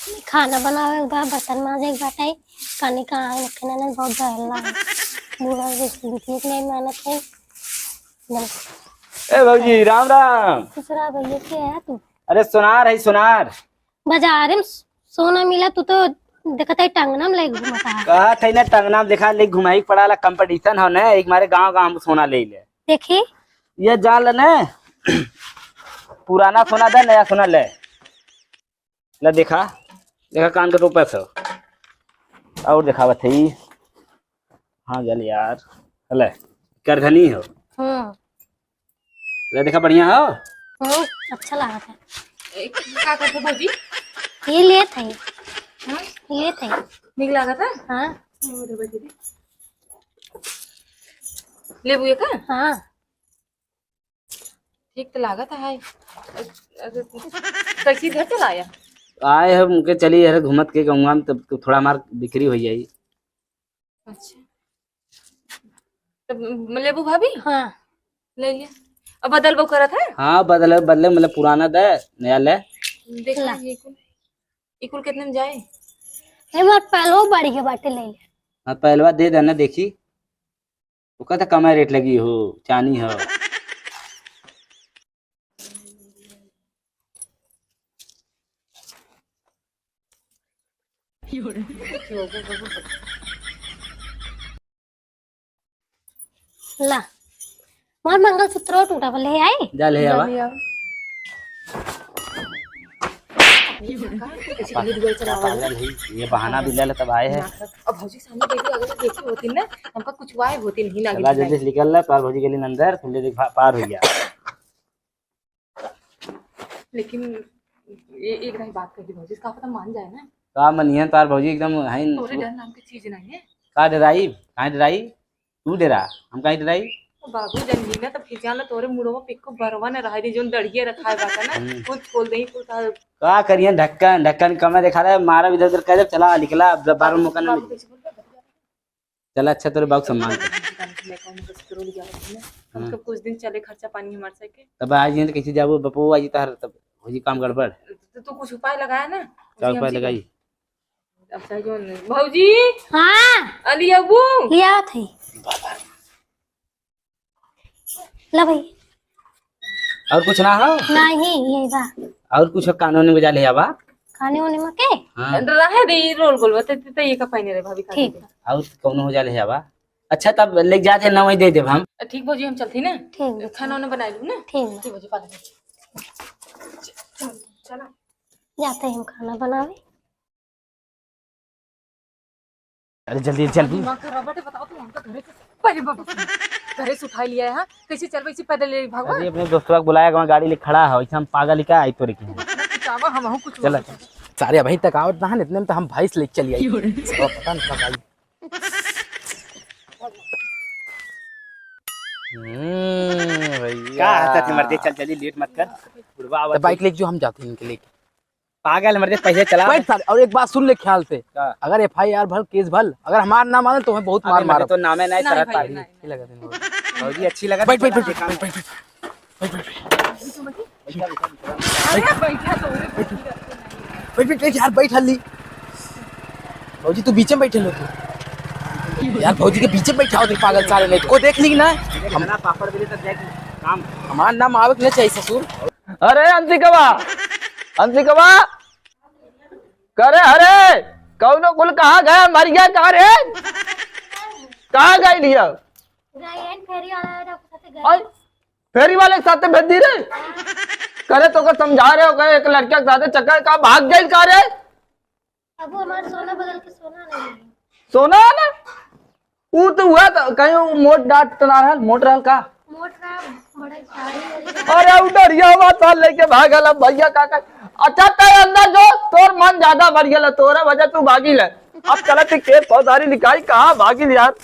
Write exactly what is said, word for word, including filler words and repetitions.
खाना बनावे के बा, बर्तन माजे के बाटे, कनी का आए रखे ना, बहुत बहला है। बूढ़ा जैसे बिटिया के नहीं मानत है। एकदम। ए भौजी, राम राम। खुश रहा भैया, के है तू? अरे सोनार है, सोनार। बाजारे में सोना मिला, तू तो देखत है टंगना में लेके घूमत है। कहत है ना, टंगना में देखा, लेके घुमाई के पड़ाला, competition हो ना, एक मारे गांव गांव में सोना ले ले। देखी। ये जान ले ना, पुराना सोना दे, नया सोना ले। ला देखा, देखा कान के टोपा से। और देखावत है ई। हाँ, चल यार। हले, करधनी हो। हम्म। ला देखा, बढ़िया हो। हम्म, अच्छा लागत है। ए, का करते भौजी? ये लेत है। हाँ? लेत है। नीक लागत है? हाँ। ओ, दे भौजी दे। लेबू ये का? हाँ। ठीक तो लागत है। अरे, कैसी घर चला आया? आए हम के चली यार घूमत के गौवा में, तब तो थोड़ा हमार बिक्री हो जाई। अच्छा। तब म-, लेबू भाभी? हाँ। ले लिया। अब बदल बो करत है? हाँ, बदले, बदले, मतलब पुराना दे, नया ले। देखा ला। ये कुल, ये कुल कितने में जाए? ए, मोर पहलवा बढ़ गया बाटे, ले ले। हाँ, पहलवा दे देना, देखी। ओकर त कमे रेट लगी हो, चानी हो। ला, मोर मंगलसूत्र टूटा बा, ले आई? जा ले आवा। ले आओ। पागल है, ये बहाना भी ले ले तब आए हैं। अब भौजी के सामने देखी, अगर देखी होती ना, हमका कुछ वाए होती नहीं ना। चला जल्दी से निकल ला, पार भौजी के लिए अंदर, तुम ले देख पा-, पार हो गया। लेकिन ये एक नहीं बात कही भौजी, का पता मान जाए ना। का मनिहन तार भौजी एकदम है न। तोरे डर नाम की चीज नहीं है। का डराई? काहे डराई? तू डरा, हम काहे डराई? बाबू जन ही ना तब खिंचा ला तोरे मुड़वा पे को बरवा न रहा दी जोन दड़िए रखा है बात है ना। हम्म। कुल खोल दे कुल का। का करिए ढक्कन, ढक्कन कमे देखा रहे, मारा इधर उधर कर दे, चला निकला, अब बार मौका ना बाबू मिले। कैसे बोल रहा है? चला, अच्छा, तोरे बाप सम्मान कर। हमका कुछ दिन चले, खर्चा पानी हमार सके। तब आज नहीं तो कैसे जाबो, बपो आज तार, तब हो जी काम गड़बड़। तो तू कुछ उपाय लगाया ना, का उपाय लगाई? अब चाहे जो न-, भौजी। हाँ। अली अबू। ले आवत है। ला भाई। और कुछ ना हो? नहीं, ये बा। और कुछ कानून में जा ले आवा? खाने होने में के? हाँ। रहे दे, ई रोल गोल बा, ते, ते, ते ये का पहने रे भाभी खाने ठीक के? बा। और कौनो हो जा ले आवा? अच्छा, तब ले जाते ना, वहीं दे देब हम। ठीक भौजी, हम चलती ना। ठीक बा। खाना वाना बना लूँ ना। ठीक बा। ठीक भौजी, पा ले। चल, चला। जाते हैं हम खाना बनावे। अरे जल्दी चल। दिमाग खराब बाटे, बताओ तुम हमका घरे से, अरे बाबा, घरे से उठा लिया है, हाँ? कैसे चल वैसे पैदल ले भागवा? अरे अपने दोस्तवा के बुलाया, वहाँ गाड़ी ले खड़ा है, वैसे हम पागल ही का आई तोरे की। कुछ आवा, हम कुछ चला। सारे अभी तक आवत ना है, इतने में तो हम भैंस ले चली आई। क्यों रे? सब पता नहीं कब आई। हम्म, भैया। का हंसत है मर्दे? चल जल्दी, लेट मत कर। बुढ़वा आवत तो बाइक है। लेके जो हम जाते हैं इनके लेके। पागल मर्दे, पहिले चला। बैठ सारे, और एक बात सुन ले ख्याल से। का? अगर एफ आई आर भल, केस भल, अगर हमार ना माने तो हमें बहुत मार अबे मारब। मर्दे, तो नामे नहीं नहीं करत भाई, तारी। नहीं। ये लगा दिन भौजी। भौजी अच्छी लगा बैठ, बैठ, बैठ, बैठ, बैठ, बैठ, बैठ, बैठ। अरे बैठा तो रे। बैठ, बैठ, बैठ यार, बैठ हल्ली। भौजी तू बीचे में बैठे लो तू। यार भौजी के बीचे में बैठा होती पागल सारे, नहीं को देख ली ना। हम खाना पापड़ मिले तब जाके काम। हमार नाम आवे के नहीं चाहिए ससुर। अरे अंतिकवा, अंतिकवा, करे अरे, कौनो कुल कहाँ गया, मर गया कहाँ रे? कहाँ गई लिया? गए फेरी वाला है, ओकरे साथे गए। आई, फेरी वाले के साथे भेज दी रे। करे तो का समझा रहे हो, कहे एक लड़का के साथे चक्कर का भाग गई का रे? अब वो हमार सोना बदल के सोना नहीं है। सोना है ना? ऊ तो हुआ तो कहीं ऊ मोट डाट तो ना रहल, मोट रहल का? मोट रहा, बड़ा साड़ी वाली। अरे ऊ डरिया हुआ था लेके भागल, अब भैया का कर? अच्छा तय अंदर जो, तोर मन ज्यादा बढ़ गया, तोरा वजह तू भागी ले। अब चला थे केस फौजदारी लिखाई, कहाँ भागी ले यार?